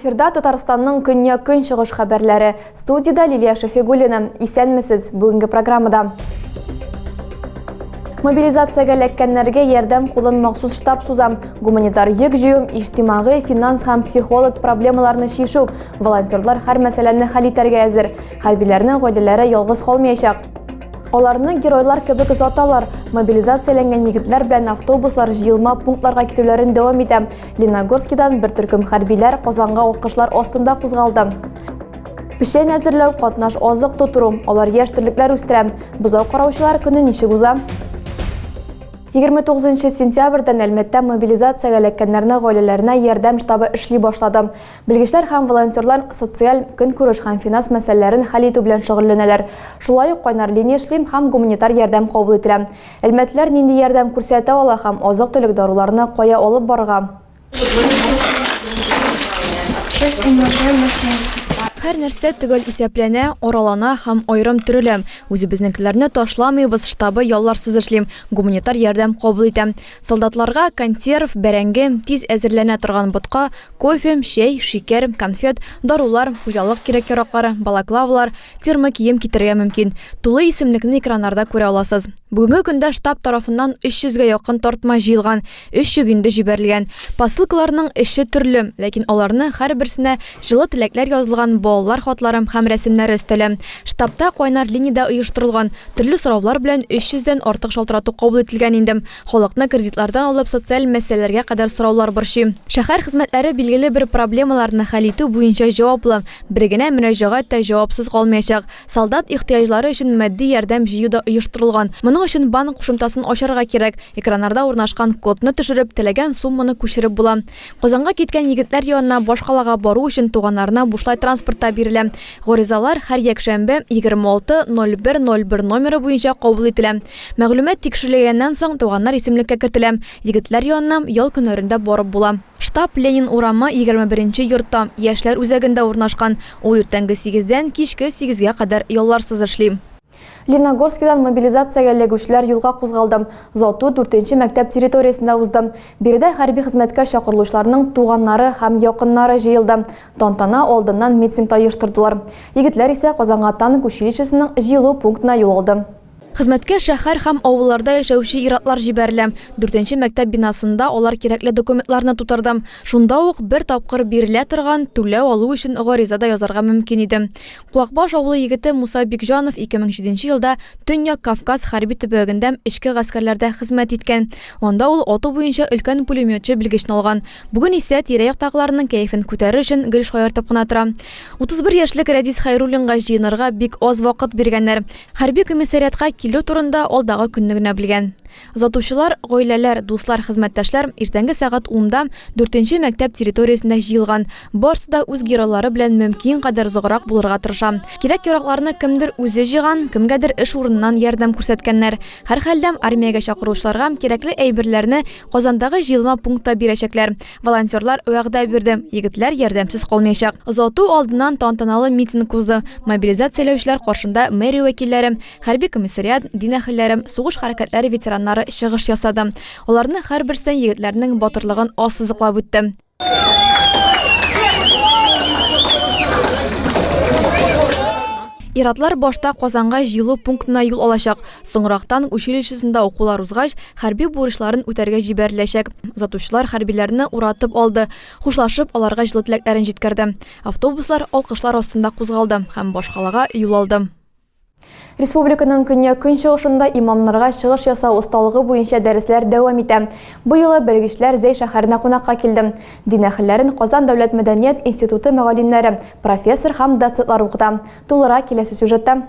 Эфирда Татарстанның көньяк-көнчыгыш хәбәрләре. Студиядә Лилия Шәфигуллина. Исәнмесез! Бүгенге программада. Мобилизациягә эләккәннәргә ярдәм кулын махсус штаб суза. Гуманитар йөк җыю, иҗтимагый, финанс һәм психолог проблемаларны чишү. Волонтерлар һәр мәсьәләне хәл итәргә әзер. Хәрбиләрнең гаиләләре ялгыз калмаячак. Аларны геройлар кебек озаталар. Мобилизацияләнгән егетләр белән автобуслар җыелма пунктларга китүләрен дәвам итә. Леногорскидан бер төркем хәрбиләр Казанга алкышлар астында кузгалды. Печән әзерләү, катнаш азык тутыру, алар яшь терлекләр үстерә. Бозау караучылар көне ничек уза? 29 сентябрьдән Әлмәттә мобилизациягә эләккәннәрне гаиләләренә ярдәм штабы эшли башлады. Белгечләр һәм волонтерлар социаль, көнкүреш һәм финанс мәсьәләләрен хәл итү белән шөгыльләнәләр. Шулай ук кайнар линия эшли һәм гуманитар ярдәм кабул ителә. Әлмәтлеләр нинди ярдәм күрсәтә ала һәм азык-төлек, даруларны кая алып барырга? 6 умножаем на 70. Һәр нәрсә төгәл исәпләнә, аралана һәм аерым төрелә. Үзебезнекеләрне ташламыйбыз, штабы ялларсыз эшли, гуманитар ярдәм кабул итә. Солдатларга консерв, бәрәңге, тиз әзерләнә торган ботка, кофе, чәй, шикәр, конфет, дарулар, хуҗалык кирәк-яраклары, балаклавалар, термокием китерергә мөмкин. Тулы исемлекне экраннарда күрә аласыз. Бүгенге көндә штаб тарафыннан 300 гә якын тартма җыелган, өч йөк инде җибәрелгән. Посылкаларның эше төрле, ләкин аларны һәрберсенә җылы теләкләр язылган балалар хатлары һәм рәсемнәре өстәлә. Штабта кайнар линия дә оештырылган. Төрле сораулар белән 300 дән артык шалтырату кабул ителгән инде. Халыкны кредитлардан алып социаль мәсьәләләргә кадәр сораулар борчый. Шәһәр хезмәтләре билгеле бер проблемаларны хәл итү буенча җаваплы. Бер генә мөрәҗәгать тә җавапсыз калмаячак. Солдат ихтыяҗлары өчен матди ярдәм җыю да оештырылган. Моның өчен банк кушымтасын ачарга кирәк. Экраннарда урнашкан кодны төшереп, теләгән сумманы күчереп була. Казанга киткән егетләр янына башкалага бару өчен туганнарына бушлай транспорт та бирелә. Гаризалар һәр якшәмбе 26.01.01 номеры буенча кабул ителә. Мәгълүмат тикшерелгәннән соң, туганнар исемлеккә кертелә. Егетләр янына ял көннәрендә барып була. Штаб Ленин урамы, 21 нче йортта, Яшьләр үзәгендә урнашкан. Ул иртәнге сигездән кичке сигезгә кадәр ялларсыз эшли. Леногорскидан мобилизациягә эләгүчеләр юлга кузгалды. Озату дүртенче мәктәп территориясендә узды. Биредә хәрби хезмәткә чакырылучыларның туганнары һәм якыннары җыелды. Тантана алдыннан митинг та оештырдылар. Егетләр исә Казанга танк училищесының җыелу пунктына юл алды. Хезмәткә шәһәр һәм авылларда яшәүче ир-атлар җибәрелә. Дүртенче мәктәп бинасында алар кирәкле документларны тутырды. Шунда ук бер тапкыр бирелә торган түләү алу өчен гариза да язарга мөмкин иде. Куакбаш авылы егете Муса Бикҗанов 2007 елда Төньяк Кавказ хәрби төбәгендә эчке гаскәрләрдә хезмәт иткән. Анда ул ату буенча өлкән пулеметчы белгечен алган. Бүген исә тирә-яктагыларның кәефен күтәрер өчен гел шаяртып кына тора. 31 яшьлек Рәдис Хәйруллинга җыенырга бик аз вакыт биргәннәр. Хәрби комиссариатка килү турында алдагы көнне генә белгән. Озатучылар, гаиләләр, дуслар, хезмәттәшләр иртәнге сәгать унда дүртенче мәктәп территориясендә җыелган. Барысы да үз геройлары белән мөмкин кадәр озаграк булырга тырыша. Кирәк-яракларны кемдер үзе җыйган, кемгәдер эш урыныннан ярдәм күрсәткәннәр. Һәрхәлдә, армиягә чакырылучыларга кирәкле әйберләрне Казандагы җыелма пунктта бирәчәкләр. Волонтерлар вәгъдә бирде, егетләр ярдәмсез калмаячак. Озату алдыннан тантаналы митинг узды. Мобилизацияләүчеләр каршында мэрия вәкилләре, хәрби комиссариат, дин әһелләре, сугыш хәрәкәтләре ветераннары чыгыш ясады. Аларның һәрберсе егетләрнең батырлыгын ассызыклап үтте. Ир-атлар башта Казанга җыелу пунктына юл алачак. Соңрак танк училищесында укулар узгач, хәрби бурычларын үтәргә җибәреләчәк. Озатучылар хәрбиләрне уратып алды, хушлашып, аларга җылы теләкләрен җиткерде. Автобуслар алкышлар астында кузгалды һәм башкалага юл алды. Республиканың көньяк-көнчыгышында имамнарга чыгыш ясау осталыгы буенча дәресләр дәвам итә. Бу юлы белгечләр Зәй шәһәренә кунакка килде. Дин әһелләрен Казан дәүләт мәдәният институты мөгаллимнәре, профессор һәм доцентлар укыта. Тулырак киләсе сюжетта.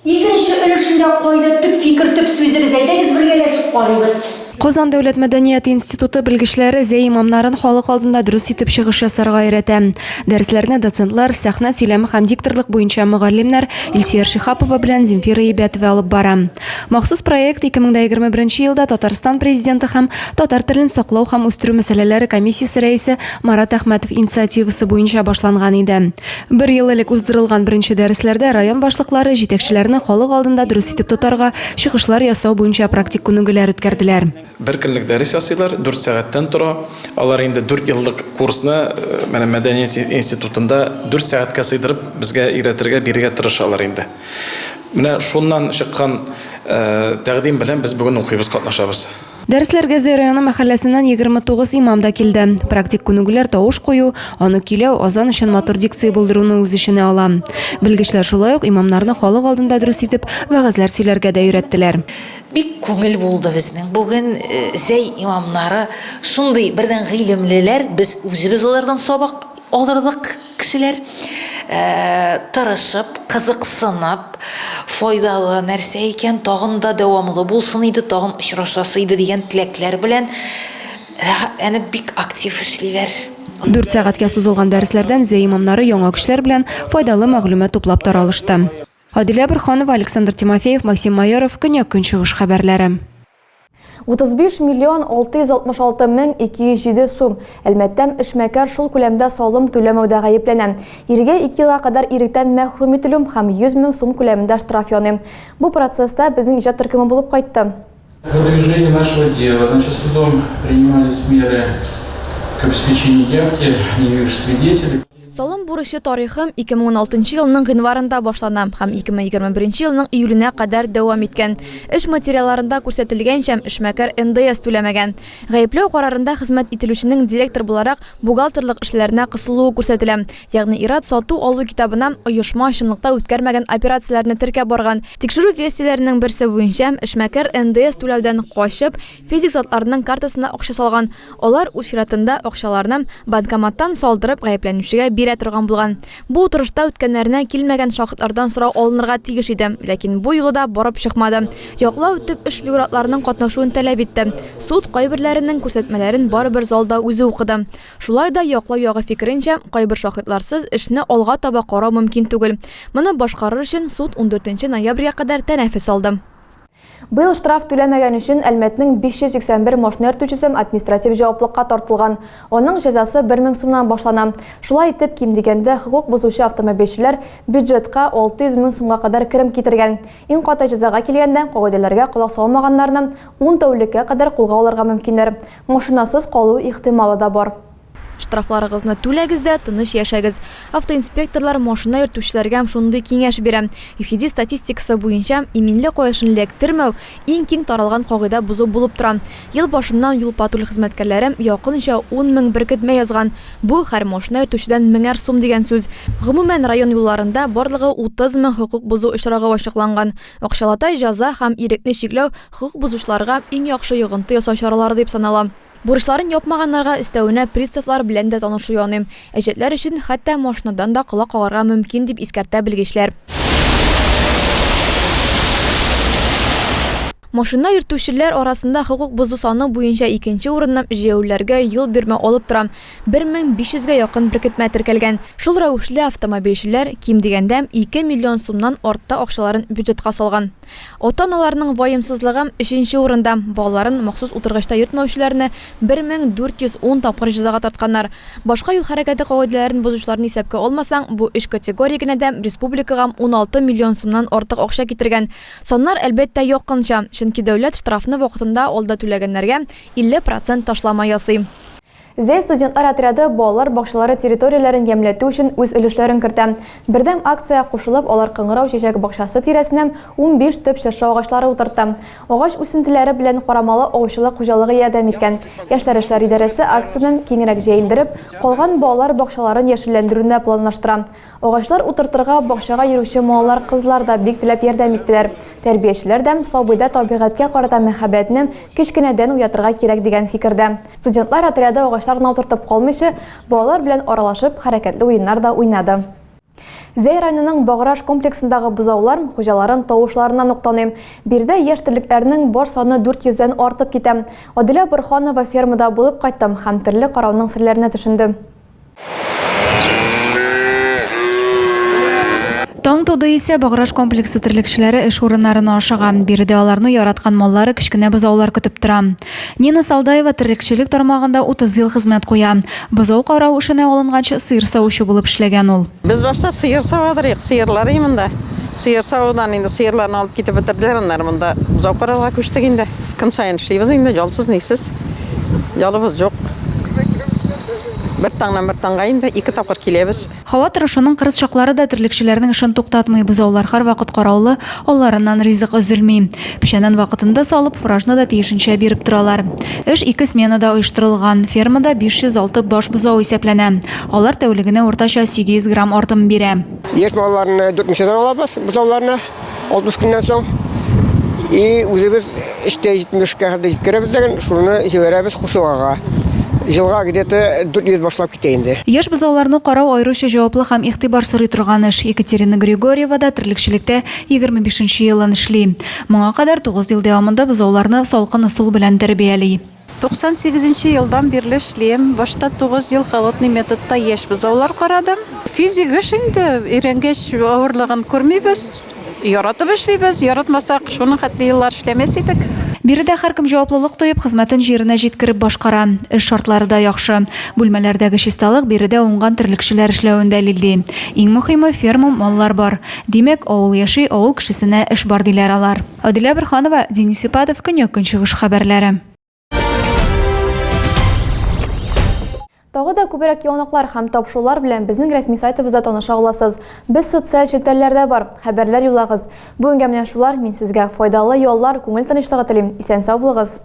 Икенче өлешендә кайда төп фикер, төп сүзебез, әйдәгез бергәләшеп карыйбыз. Казан дәүләт мәдәният институты белгечләре Зәй имамнарын халык алдында дөрес итеп чыгыш ясарга өйрәтә. Дәресләрне доцентлар, сәхнә сөйләме һәм дикторлык буенча мөгаллимнәр Илсөяр Шиһапова белән Земфира Ибәтова алып бара. Махсус проект 2021 елда Татарстан Президенты һәм татар телен саклау һәм үстерү мәсьәләләре комиссиясе рәисе Марат Әхмәтов инициативасы буенча башланган иде. Бер ел элек уздырылган беренче дәресләрдә район башлыклары җитәкчеләрне халык алдында дөрес итеп тотарга, чыгышлар ясау буенча практик күнегүләр үткәрделәр. Бер көнлек дәрес ясыйлар, дүрт сәгатьтән тора. Алар инде дүрт еллык курсны менә мәдәният институтында дүрт сәгатькә сыйдырып безгә өйрәтергә, бирергә тырышалар инде. Менә шуннан чыккан тәкъдим белән без бүген укыйбыз, катнашабыз. Дәресләргә Зәй районы мәхәлләсеннән 29 имам да килде. Практик күнегүләр тавыш кую, аны көйләү, азан өчен матур дикция булдыруны үз эченә ала. Белгечләр шулай ук имамнарны халык алдында дөрес итеп вәгазьләр сөйләргә дә өйрәттеләр. Бик күңел булды безнең бүген. Зәй имамнары шундый бердән гыйлемлеләр, без үзебез алардан сабак алырлык кешеләр. Тырышып, кызыксынып, файдалы нәрсә икән, тагын да дәвамлы булсын иде, тагын очрашасы иде дигән теләкләр белән рәхәтләнеп бик актив эшлиләр. Дүрт сәгатькә сузылган дәресләрдән Зәй имамнары яңа көчләр белән файдалы мәгълүмат туплап таралышты. Адилә Борһанова, Александр Тимофеев, Максим Майоров, Көньяк-Көнчыгыш хәбәрләре. 35 миллион 666 мең 207 сум. Әлмәттән эшмәкәр шул күләмдә салым түләмәүдә гаепләнә. Иргә 2 елга кадәр иректән мәхрүм ителү һәм 100 мең сум күләмендә штраф яный. Бу процесста безнең иҗат төркеме булып кайтты. Продвижение нашего дела. Значит, судом принимались меры к обеспечению явки неявившихся свидетелей. Салым бурычы тарихы 2016 елның гыйнварында башлана һәм 2021 елның июленә кадәр дәвам иткән. Эш материалларында күрсәтелгәнчә, эшмәкәр НДС түләмәгән. Гаепләү карарында хезмәт ителүченең директор буларак бухгалтерлык эшләренә кысылуы күрсәтелә. Ягъни ир-ат сату-алу китабына оешма чынлыкта үткәрмәгән операцияләрне теркәп барган. Тикшерү версияләренең берсе буенча, эшмәкәр НДС түләүдән качып, физик затларның картасына акча салган. Алар үз чиратында акчаларны банкоматтан салдырып гаепләнүчегә бирә торган булган. Бу утырышта үткәннәренә килмәгән шаһитлардан сорау алынырга тиеш иде, ләкин бу юлы да барып чыкмады. Яклау төп эш фигурантларының катнашуын таләп итте. Суд кайберләренең күрсәтмәләрен барыбер залда үзе укыды. Шулай да яклау ягы фикеренчә, кайбер шаһитларсыз эшне алга таба карау мөмкин түгел. Моны башкарыр өчен суд ундүртенче ноябрьгә кадәр тәнәфес алды. Быел штраф түләмәгән өчен Әлмәтнең 581 машина йөртүчесе административ җаваплыкка тартылган. Аның җәзасы 1000 сумнан башлана. Шулай итеп, ким дигәндә, хокук бозучы автомобильчеләр бюджетка 600 мең сумга кадәр керем китергән. Иң каты җәзага килгәндә, кагыйдәләргә колак салмаганнарны ун тәүлеккә кадәр кулга алырга мөмкиннәр. Машинасыз калу ихтималы да бар. Штрафларыгызны түләгез дә, тыныч яшәгез. Автоинспекторлар машина йөртүчеләргә шундый киңәш бирә. ЮХИДИ статистикасы буенча, иминлек каешын эләктермәү, иң киң таралган кагыйдә бозу булып тора. Ел башыннан юл-патруль хезмәткәрләре якынча 10 мең беркетмә язган. Бу, һәр машина йөртүчедән меңәр сум дигән сүз. Гомумән, район юлларында барлыгы 30 мең хокук бозу очрагы ачыкланган. Акчалата җәза һәм ирекне чикләү хокук бозучыларга иң яхшы йогынты ясау чаралары дип санала. Бурычларын япмаганнарга өстәвенә приставлар белән дә танышу яный. Әҗәтләр өчен хәтта машинадан да колак кагарга мөмкин, дип искәртә белгечләр. Машина йөртүчеләр арасында хокук бозу саны буенча икенче урынны җәяүлеләргә юл бирмәү алып тора. 1500 гә якын беркетмә теркәлгән. Шул рәвешле автомобильчеләр, ким дигәндә, 2 миллион сумнан артта акчаларын бюджетка салган. Ата-аналарның ваемсызлыгы, өченче урында. Балаларын махсус утыргычта йөртмәүчеләрне 1410 тапкыр җәзага тартканнар. Башка юл хәрәкәте кагыйдәләрен бозучыларны исәпкә алмасаң, бу өч категория генә дә республикага 16 миллион сумнан артык акча китергән. Саннар, әлбәттә, якынча, чөнки дәүләт штрафны вакытында алда түләгәннәргә 50 процент ташлама ясый. Зәй студентлар отряды балалар бакчалары территорияләрен ямьләтү өчен үз өлешләрен кертә. Бердәм акциягә кушылып, алар Кыңгырау чәчәк бакчасы тирәсенә 15 төп чыршы агачлары утыртты. Агач үсентеләре белән Карамалы аучылык хуҗалыгы ярдәм иткән. Яшьләр эшләре идарәсе акцияне киңрәк җәелдереп, калган балалар бакчаларын яшелләндерүне планлаштыра. Агачлар утыртырга бакчага йөрүче малалар-кызлар да бик теләп ярдәм иттеләр. Тәрбиячеләр дә сабыйда табигатькә карата мәхәббәтне кечкенәдән уятырга кирәк дигән фикердә. Студентлар отряды агачлар гына утыртып калмыйча, балалар белән аралашып, хәрәкәтле уеннар да уйнады. Зәй районының Баграж комплексындагы бозаулар хуҗаларын тавышларыннан ук таный. Биредә яшь терлекләрнең баш саны 400 дән артып китә. Адилә Борһанова фермада булып кайтты һәм терлек карауның серләренә төшенде. Таң туды исә Баграж комплексы терлекчеләре эш урыннарына ашыга. Биредә аларны яраткан маллары кечкенә бозаулар көтеп тора. Нина Салдаева терлекчелек тармагында 30 ел хезмәт куя. Бозау карау эшенә алынганчы сыер савучы булып эшләгән ул. Без башта сыер савадыр идек, сыерлар и монда. Сыер савудан инде сыерларны алып китеп бетерделәр, аннары монда бозау карарга күчтек инде. Көн саен эшлибез инде, ялсыз нисез. Ялыбыз юк. Бер таңнан бер таңга инде ике тапкыр киләбез. Һава торышының кырыс чаклары да терлекчеләрнең эшен туктатмый. Бозаулар һәрвакыт караулы, алларыннан ризык өзелми. Печәнен вакытында салып, фуражны да тиешенчә биреп торалар. Эш ике сменада оештырылган. Фермада 506 баш бозау исәпләнә. Алар тәүлегенә уртача 800 грамм артым бирә. Яшь малларны 4 меңнән алабыз, бозауларны. 60 көннән соң и үзебез эштә 70-кә хәтле җиткерәбез дә, шуны җибәрәбез Кушылгага. Җылга где-то 400 башлап китә инде. Яшь бозауларны карау аеруча җаваплы һәм игътибар сорый торган эш. Екатерина Григорьева да терлекчелектә 25 нче елын эшли. Моңа кадәр 9 ел дәвамында бозауларны салкын ысул белән тәрбияли. 98 нче елдан бирле эшлим. Башта 9 ел холодный методта яшь бозаулар карадым. Физик эш инде, өйрәнгәч авырлыгын күрмибез. Яратып эшлибез, яратмасак, шуның хәтле еллар эшләмәс идек. Биредә һәркем җаваплылык тоеп, хезмәтен җиренә җиткереп башкара. Эш шартлары да яхшы. Бүлмәләрдәге чисталык биредә уңган терлекчеләр эшләвен дәлилли. Иң мөхиме, ферма, маллар бар. Димәк, авыл яши, авыл кешесенә эш бар, диләр алар. Адилә Борһанова, Денис Ипатов, Көньяк-Көнчыгыш хәбәрләре. Тагы да күбрәк яңалыклар һәм тапшырулар белән безнең рәсми сайтыбызда таныша аласыз. Без социаль челтәрләрдә бар. Хәбәрләр юллагыз. Бүгенгә менә шулар. Мин сезгә файдалы яллар, күңел тынычлыгы телим. Исән-сау булыгыз.